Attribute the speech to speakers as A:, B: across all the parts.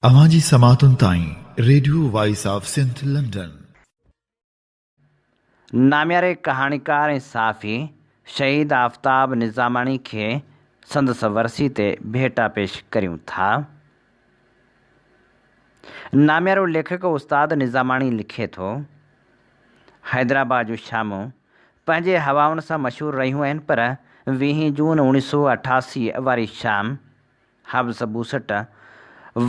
A: اوهان جي سماعتن تائين radio voice of Sindh London.
B: نامياري ڪهاڻيڪار ۽ صحافي شهيد آفتاب نظاماڻي کي سندس ورسي تي ڀيٽا پيش ڪريون ٿا. ناميارو ليکڪ استاد نظاماڻي لکي ٿو، حيدرآباد جون شامون پنهنجي هوائن سان مشهور رهيون آهن پر ويهين جون اوڻيهه سو 88 واري شام حبس ٻوسٽ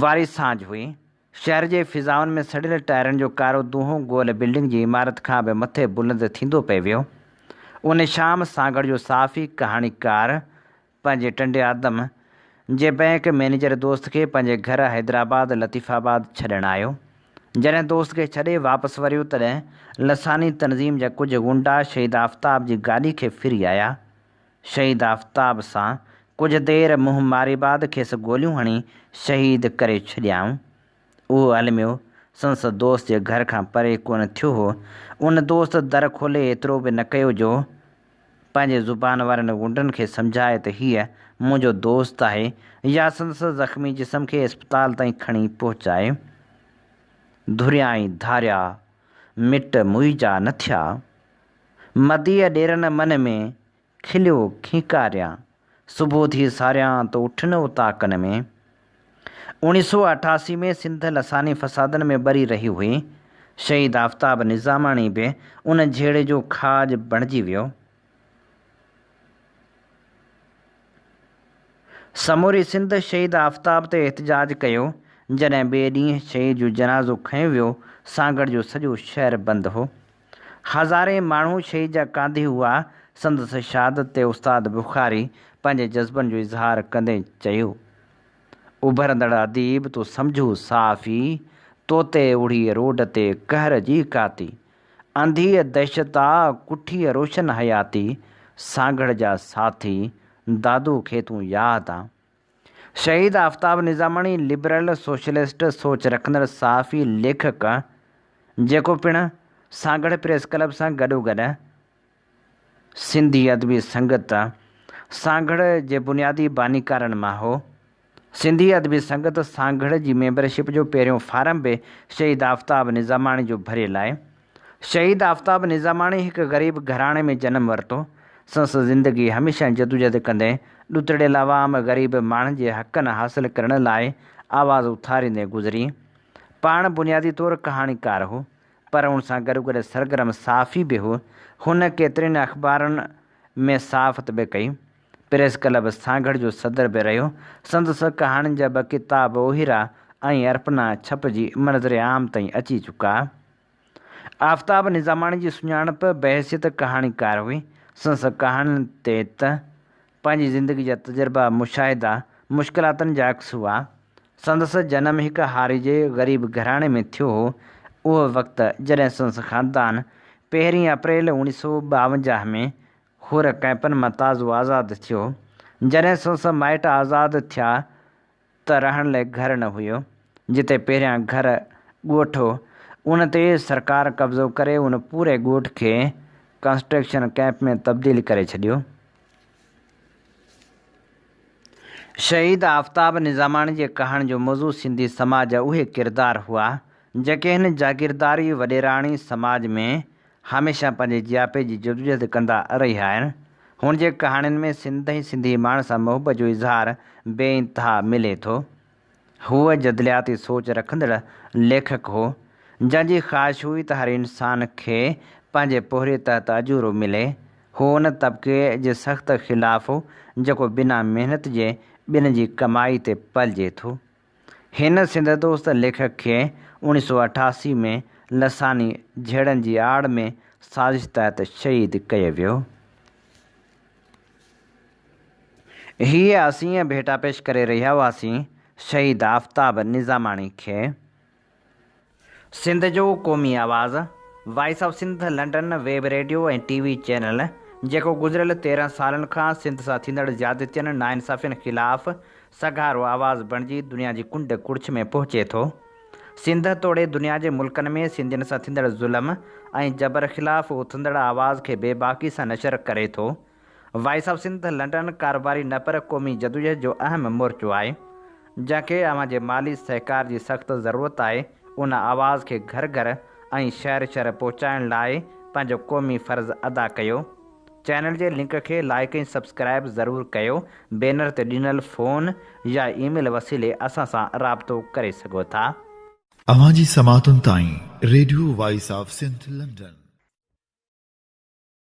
B: واري سانجهه هئي. شهر جي فضائن ۾ سڙيل ٽائرن جو ڪارو دونهون گول بلڊنگ جي عمارت کان به مٿي بلند ٿيندو پئي ويو. ان شام سانگهڙ جو صحافي، ڪهاڻيڪار پنهنجي ٽنڊي آدم جي بئنڪ مئنيجر دوست کي پنهنجي گهر حيدرآباد لطيف آباد ڇڏڻ آيو. جڏهن دوست کي ڇڏي واپس وريو تڏهن لساني تنظيم جا ڪجهه غنڊا شهيد آفتاب جي گاڏي کي ڦري آيا. شهيد آفتاب سان ڪجهه دير منهن ماري بعد کيس گوليون هڻي شهيد ڪري ڇڏيائون. اهو الميو سندس دوست جي گهر کان پري ڪونه ٿيو هو. ان دوست در کولي ايترو به نه ڪيو جو پنهنجي زبان وارن غنڊن کي سمجهائي ته هيء منهنجو دوست آهي يا سندس زخمي جسم کي اسپتال تائين کڻي پهچائي. ڌريا ۽ ڌاريا مٽ موئجا نه ٿيا. مديء ڏيرن من ۾، کليو کينڪاريان. صبح ٿي ساريان ته اٺ نه اوطاقن ۾. اوڻيھ سو 88 ۾ سنڌ لساني فسادن ۾ ٻري رهي هئي. شهيد آفتاب نظاماڻي به ان جهيڙي جو کاڄ بڻجي ويو. سموري سنڌ شهيد آفتاب تي احتجاج ڪيو، جڏهن ٻئي ڏينهن شهيد جو جنازو کنيو ويو، سانگهڙ جو سڄو شهر بند هو. هزارين ماڻهو شهيد جا ڪانڌي هئا، سندس شهادت تي استاد بخاري پنهنجي جذبن جو اظهار ڪندي چيو. اڀرندڙ اديب تو سمجهو صحافي، توتي اڙي روڊ تي قهر جي ڪاتي، انڌيء دهشت آ، ڪٺيء روشن حياتي، سانگهڙ جا ساٿي، دادو کي تون ياد آن. شهيد آفتاب نظاماڻي لبرل سوشلسٽ سوچ رکندڙ صحافي ليکڪ جيڪو پڻ سانگهڙ پريس ڪلب سان گڏوگڏ سنڌي ادبي سنگت سانگهڙ جي بنيادي بانيڪارن مان هو. سنڌي ادبي سنگت سانگهڙ جي ميمبرشپ جو پهريون فارم به شهيد آفتاب نظاماڻي جو ڀريل آهي. شهيد آفتاب نظاماڻي هڪ غريب گهراڻي ۾ جنم ورتو. سندس زندگي هميشه جدوجهد ڪندي ڏتڙيل عوام، غريب ماڻهن جي حقن حاصل ڪرڻ لاء آواز اٿاريندي گذري. پاڻ بنيادي طور ڪهاڻيڪار هو، پر ان سان گڏوگڏ سرگرم صحافي به هو. هن ڪيترين اخبارن ۾ صحافت به ڪئي. پريس ڪلب سانگهڙ جو صدر به رهيو. سندس ڪهاڻين جا ٻه ڪتاب اوهيرا ۽ ارپنا ڇپجي منظر عام تائين اچي چڪا. آفتاب نظاماڻي جي سڃاڻپ بحيثيت ڪهاڻيڪار هئي. سندس ڪهاڻين تي ته پنهنجي زندگي جا تجربا، مشاهدا، مشڪلاتن جا عڪس هئا. سندس جنم هڪ هاري جي غريب گهراڻي ۾ ٿيو هو. اهو وقت جڏهن سندس خاندان پهرين اپريل اوڻيھ سو 52 ۾ حر ڪئمپن مان تازو آزاد ٿيو. جڏهن سندس مائٽ آزاد ٿيا ته رهڻ لاء گهر نه هيو. جتي پهريان گهر ڳوٺ هو، ان تي سرڪار قبضو ڪري ان پوري ڳوٺ کي ڪنسٽرڪشن ڪئمپ ۾ تبديل ڪري ڇڏيو. شهيد آفتاب نظاماڻي جي ڪهاڻين جو موضوع سنڌي سماج جا اهي ڪردار هئا، جيڪي هن جاگيرداري وڏيراڻي سماج ۾ هميشه پنهنجي جياپي جي جدوجهد ڪندا رهيا آهن. هن جي ڪهاڻين ۾ سنڌ ۽ سنڌي ماڻهن سان محبت جو اظهار بي انتها ملي ٿو. هو جدلياتي سوچ رکندڙ ليکڪ هو، جنهن جي خواهش هئي ته هر انسان کي پنهنجي پورهيي تحت اجورو ملي. هو ان طبقي جي سخت خلاف هو، جيڪو بنا محنت جي ٻين جي ڪمائي تي پلجي ٿو. هن سنڌ دوست ليکڪ کي اوڻيھ سو 88 ۾ لساني جهيڙن جي آڙ ۾ سازش تحت شهيد ڪيو ويو. هيء اسين ڀيٽا پيش ڪري رهيا هئاسين شهيد آفتاب نظاماڻي کي. سنڌ جو قومي آواز، voice of Sindh London web radio ۽ T V channel, جيڪو گذريل 13 سالن کان سنڌ سان ٿيندڙ زيادتين، ناانصافين خلاف سگهارو آواز بڻجي دنيا جي ڪنڊ ڪڙڇ ۾ پهچي ٿو. سنڌ توڙي دنيا جي ملڪن ۾ سنڌين سان ٿيندڙ ظلم ۽ جبر خلاف اٿندڙ آواز کي بيباڪي سان نشر ڪري ٿو. وائس آف سنڌ لنڊن ڪاروباري نه پر قومي جدوجهد جو اهم مورچو آهي. جنهن کي اوهان جي مالي سهڪار جي سخت ضرورت آهي، ان آواز کي گهر گهر ۽ شهر شهر پهچائڻ لاء پنهنجو قومي فرض ادا ڪيو. چينل جي لنڪ کي لائيڪ ۽ سبسڪرائيب ضرور ڪيو، بينر تي ڏنل فون يا اي ميل وسيلي اسان سان رابطو ڪري سگهو ٿا.
A: اوهان جي سماعتن تائين radio voice of Sindh London.